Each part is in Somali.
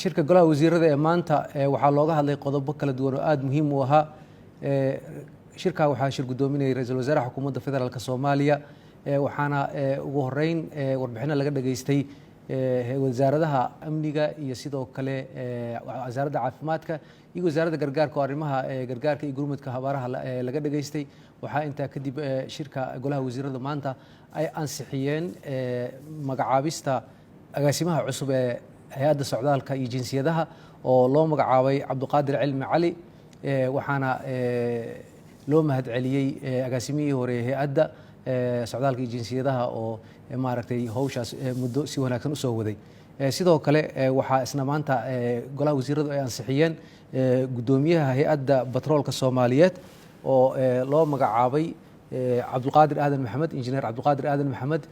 Shirka golaha wasiirada ee maanta waxaa looga hadlay qodobo kala duwan oo aada muhiim u ahaa. Shirkaa waxaa shir guddoominayay ra-iisul wasaaraha xukuumadda federaalka Soomaaliya, waxaana ugu horeyn warbixino laga dhageystay wasaaradaha amniga iyo sidoo kale wasaaradda caafimaadka iyo wasaaradda gargaarka, oo arrimaha gargaarka iyo gurmudka abaaraha laga dhageystay. Waxaa intaa kadib shirka golaha wasiirada maanta ay ansixiyeen magacaabista agaasimaha cusub ee hay-adda socdaalka iyo jinsiyadaha oo loo magacaabay Cabduqaadir Cilmi Cali, waxaana loo mahadceliyey agaasimihii hore ee hay-adda socdaalka iyo jinsiyadaha oo maaragtay howshaas muddo si wanaagsan usoo waday. Sidoo kale waxaa isna maanta golaha wasiiradu ay ansixiyeen guddoomiyaha hay-adda batroolka Soomaaliyeed oo loo magacaabay Cabdulqaadir Aadan Maxamed, Injineer Cabdulqaadir Aadan Maxamed.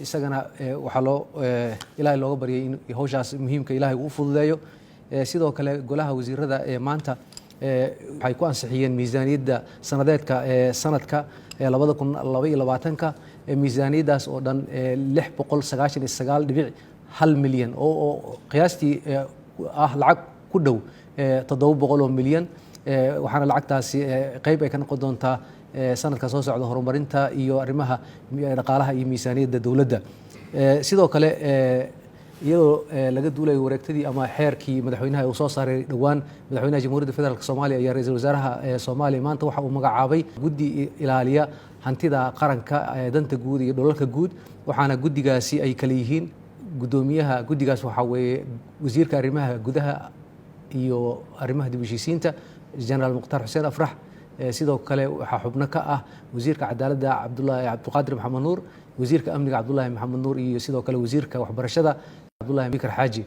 Isagana waxaa loo Ilaahay looga baryay in howshaas muhiimka Ilaahay uu fududeeyo. Sidoo kale golaha wasiirada ee maanta waxay ku ansixiyeen miisaaniyadda sanadeedka ee sanadka 2022-ka, miisaaniyaddaas oo dhan 699.1 milyan oo qiyaastii ah lacag ku dhow 700 oo milyan. Waxaana lacagtaasi qeyb ay ka noqon doontaa sanadka soo socda horumarinta iyo arrimaha dhaqaalaha iyo miisaaniyadda dowladda. Sidoo kale, iyadoo laga duulayo wareegtadii ama xeerkii madaxweynaha uu soo saaray dhowaan madaxweynaha Jamhuuriyadda Federaalka Soomaaliya, ayaa ra-iisul wasaaraha Soomaaliya maanta waxa uu magacaabay guddi ilaaliya hantida qaranka, danta guud iyo dhulalka guud. Waxaana guddigaasi ay kala yihiin: guddoomiyaha guddigaas waxaa weeye wasiirka arrimaha gudaha iyo arrimaha dib u heshiisiinta, Generaal Mukhtaar Xuseen Afrax. Sidoo kale waxaa xubno ka ah wasiirka cadaaladda, Cabdulahi Cabdiqaadir Maxamed Nuur, wasiirka amniga, Cabdulaahi Maxamed Nuur, iyo sidoo kale wasiirka waxbarashada, Cabdulahi Bikar Xaaji.